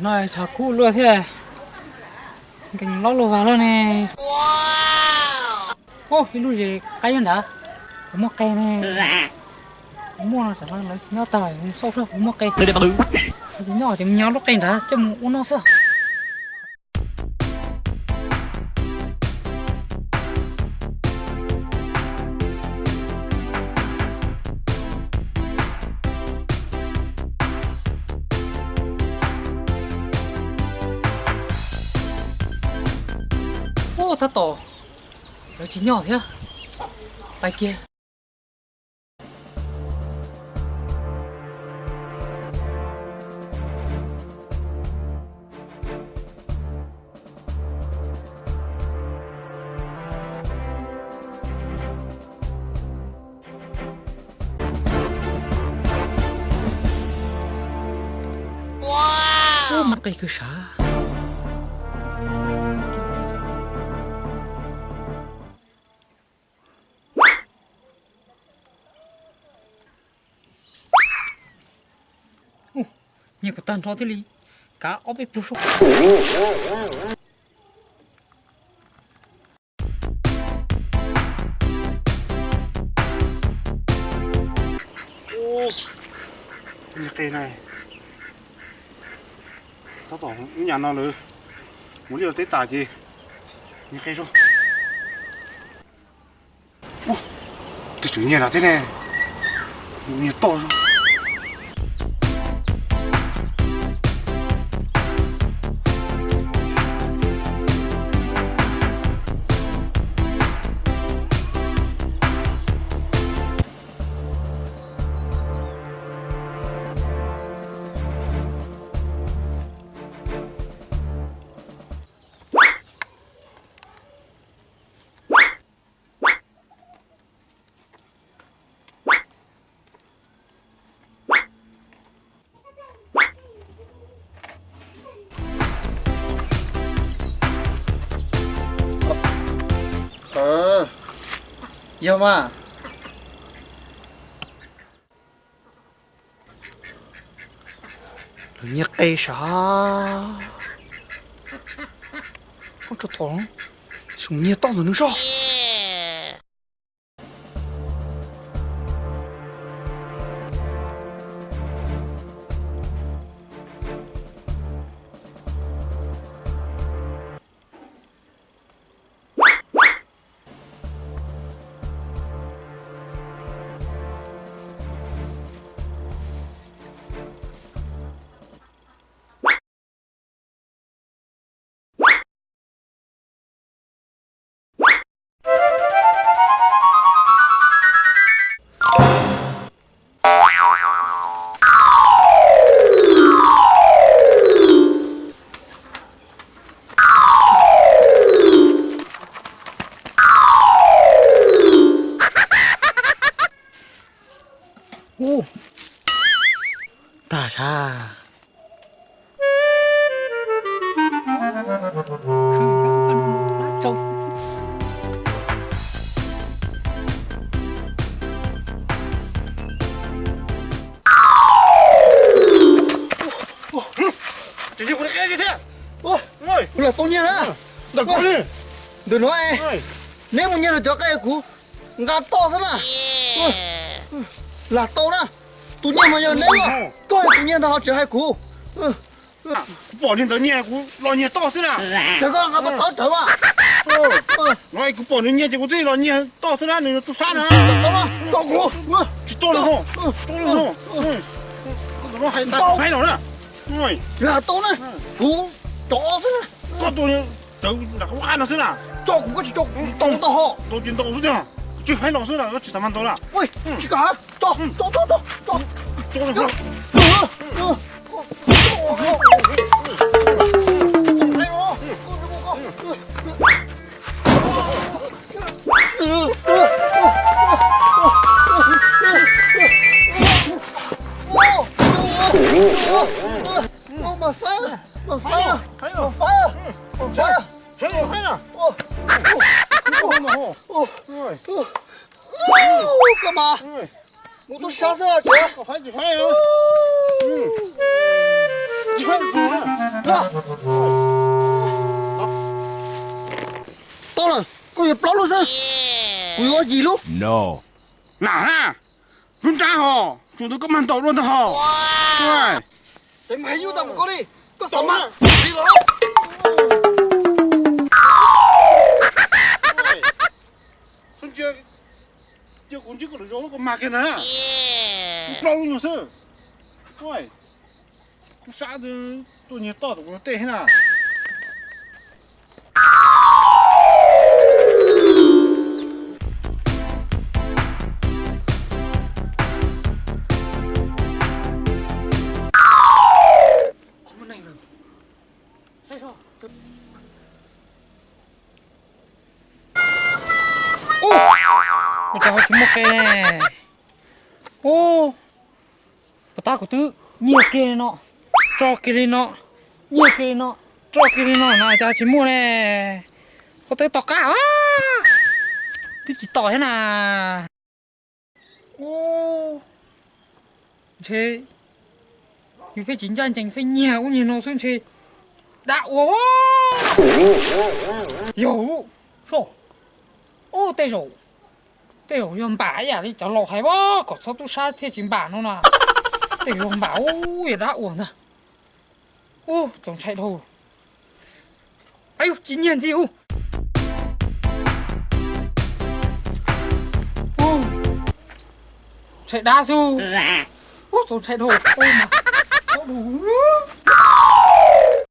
No tshav kub luaj thiab, nkees lob luaj vag loj ne. Ub, ib lub zes qaib nyob nrad, puas muaj qe ne? Puas muaj no, tsam no lawv tsis nyob tag, mus xauj saib puas muaj qe. Tsis nyob ces mus nyiag lub qe nrad coj mus ua noj xwb. Ub, tab tom lawv tsis nyob thiab, pais kiag. Ub, muaj qe kawg sav. Nyiag kuv tag nrho thiaj li kav ob peb pluag soj. Nyiag qe na, tab tom ub nyam no lawm, mus liaj teb tas ces nyiag qe soj. Ub, twb tseem nyiag nrad thiab ne, nyiag toj. Yog mas. Lawv nyiag qe sav. Ub, tso tom, mus nyiag toj ntawm nws soj. Ub, tag sab. Kuv lam tau nyiaj na. Ntawm no, neb mus nyiag rau cov qe kuv nqa toj xwb na. Lam tau na, tus nyiag mas yog neb, koj yog tus nyiag ntag ho tseem hais kuv. Kuv pom niag ntawd nyiag kuv los nyiag toj xwb na. Ces koj nqa pas tawv rawv mas. No kuv pom nws nyiag ces kuv twb los nyiag toj xwb na, nws tu sab na. Tso kuv. Tsis tso los, tso los. Lam tau na, kuv tov xwb na. Koj tua rawv lub qab no xwb na. Tso kuv, koj tsis tso kuv, tau tau ho. Tau tsis ntau xwb tiag, tsis faib los xwb na, koj tsis xav mas ntau na. Tsis kam, tso, tso, tso, tso, tso. Mas faib, mas faib, mas faib, mas faib. Sawv faib na. Koj mas mus tub sab xwb tsis faib, tsis faib, tsis faib tus na. Los. Tau lawm, koj yuav plaub lub xwb. Kuv yuav ua yim lub. Nam na, lub nrab ho, tsuas ntawd koj mag ntaus dua ntag ho. Ces mag yus tau mus koj li, koj xav mag tsis los. Cia kuv ntsib koj lwm zaus koj mag kiag ntag. Plaub lub nyuag xwb. Kuv sab tuaj nyiag toj tus tej thiab na. Ua cas ho tsis muaj qe ne? Ub, puas tab kuv twb nyiag kiag li no, tso kiag li no, nyiag kiag li no, tso kiag li no na cas tsis muaj ne? Koj twb tom qab, twb tsis tom thiab na. Ub, ntshe yus pheej tsis ncaj ncees, pheej nyiag ub nyiag no xwb ntshe dab ua. Yog, ub, tej zaum, tej zaum yog npam ib yam li cov laus hais, kom txhob tub sab thiaj tsis npam no na. Tej zaum yog npam, ub, yog dab ua ntag. Ub, txaus ntshai dhau. Ayu, tsis nyiag ntxiv ub. Ntshai dab xwb. Ub, txaus ntshai dhau. Txhob dhau.